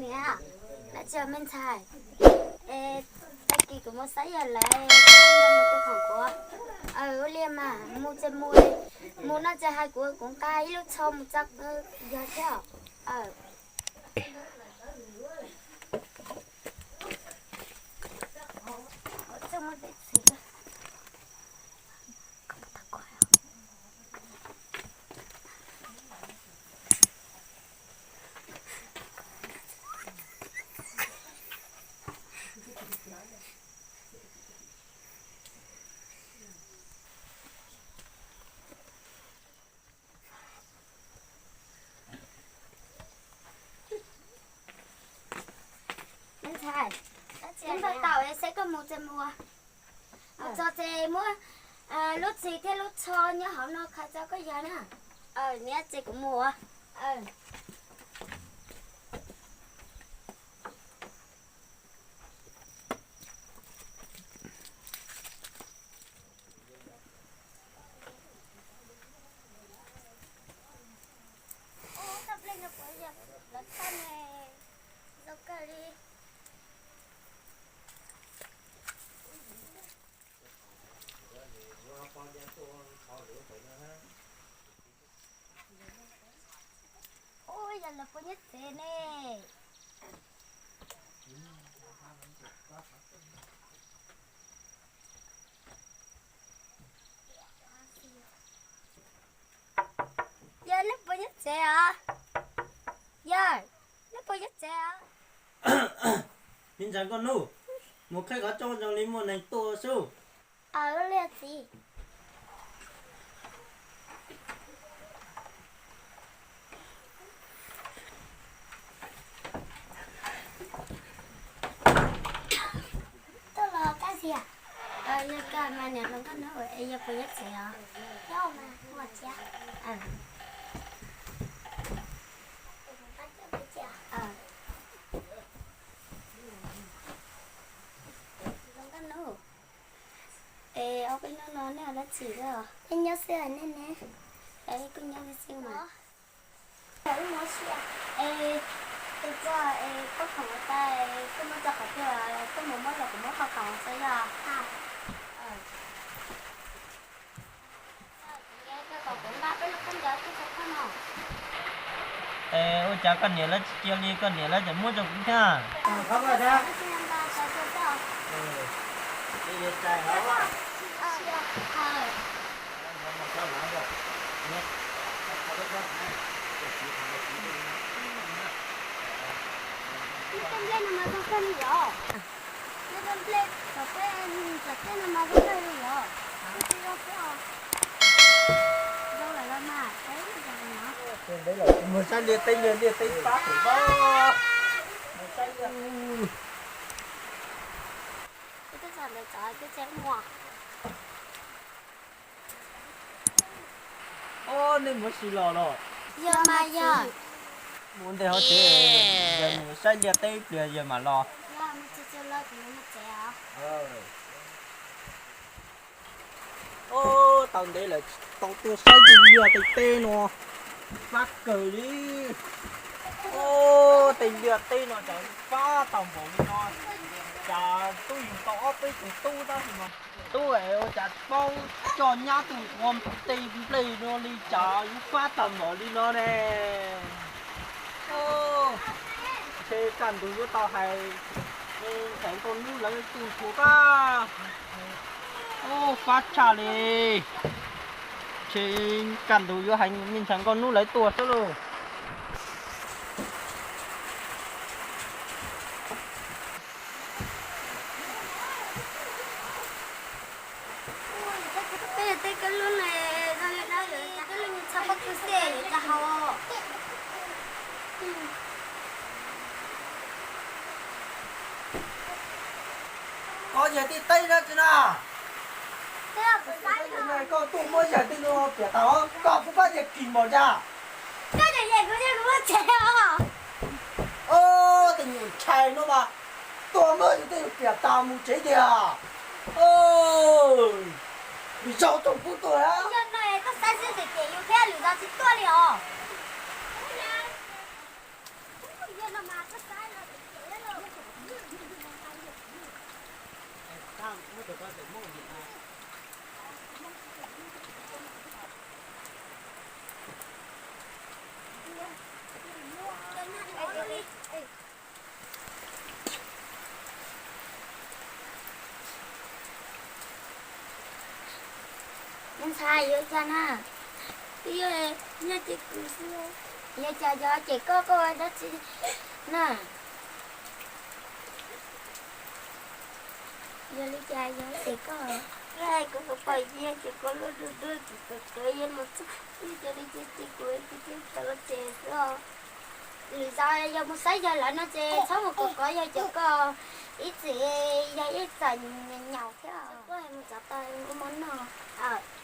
Niam, dab tsi me ntxhais? Es tag kis kuv mus saib yawg lawv, koj mus tus khoom kuv. Aw, ua li mas mus ces mus, mus no ces hais kuv, kuv nqa ib lub tsho mus tso yawg thiab. Aw. Me ntxhais, ib npawg tau es saib koj mus ces mus. Mus txog ces muab lub txhais thiab lub tsho nyob hauv no khaws tso koj yawg na. Niam, ces kuv mus. Ub, txoj nplej no puas yog lawv txhaj ne? Zoo kawg li. Ub, yog lawv puas nyob tsev ne? Yawg, neb puas nyob tsev os? Yawg, neb puas nyob tsev os? Me ntxhais Nkauj Hnub, mus qhib qhov rooj zoo li muaj neeg tuaj xwb. Aw, li txiv. Tuaj los kab zi? Yog koj mas niam hluas Nkauj Hnub, es yawg puas nyob tsev os? Nyob mas, mus tsev. Hluas Nkauj Hnub, es ob peb hnub no nej ua dab tsi os? Peb nyob xwb nej ne? Es kuj nyob xwb mas. Es tus koj es koj khoom tas, koj muab tso qhov twg, koj mus muab los kuv muab qhov khoom tso yog. Es ua cas koj niam lawv tsis cia li, koj niam lawv tseem muab rau kuv thiab? Mus saib liaj teb, liaj teb pab kuv, mus saib liaj. Ob, nej mus ua si los los? Yog mas yog. Mus ua ntej hauv tsev, yog mus saib liaj teb ib pliag yog mam los. Ob, tau ntev lawm tsis tau tuaj saib tej liaj tej teb no, fab kawg li. Ob, tej liaj teb no cas fab tau npaum li no, cas twb yug tau ob peb tug tub tab sis mas tub es ua cas paub coj nyab tuaj ua tej nplej no li cas yuav fab tag npaum li no ne. Ntshe kaj ntug yuav tau hais me ntxhais Nkauj Hnub lawv tuaj txhua kab. Ub, fab tshaj li. Ntshe kaj ntug yuav hais me ntxhais Nkauj Hnub lawv tuaj xwb lauj. Peb tej kab lub ne, zoo li dab yuav kab lub nyob tshaj pob tw xwb yuav cas haus. Koj yawg tej teb dab tsi na? Koj tuaj muab yawg tej no piam tas, koj kuv pab yawg kis npaum cas? Koj yawg kuv yawg kuv muab tsev os. Tej nyuam ntshai no mas tuaj muab yawg tej piam tas mus tsev tiag. Vim zog tsoom pub tuaj. Yog no koj saib xwb ces yus thiab lwm zog tsis tuaj li os. Yog no mas koj saib. Ntxhais, yuav cas na? Twb yog nyiaj ces kuv xwb. Yuav cas yog ces koj, koj ua dab tsi na? Yog li cas yog ces koj, kuv pom yog ces koj luaj dua dua kuv kawv kawv yog no txog, yog li ces kuv thiaj tau los tsev xwb os. Lwm zaus yog mus saib yawg lawv no ces txhob mus kov kov yog ces koj ib txwm yog ib txwm nyaum thiab. Koj mus txov taws ua mov noj.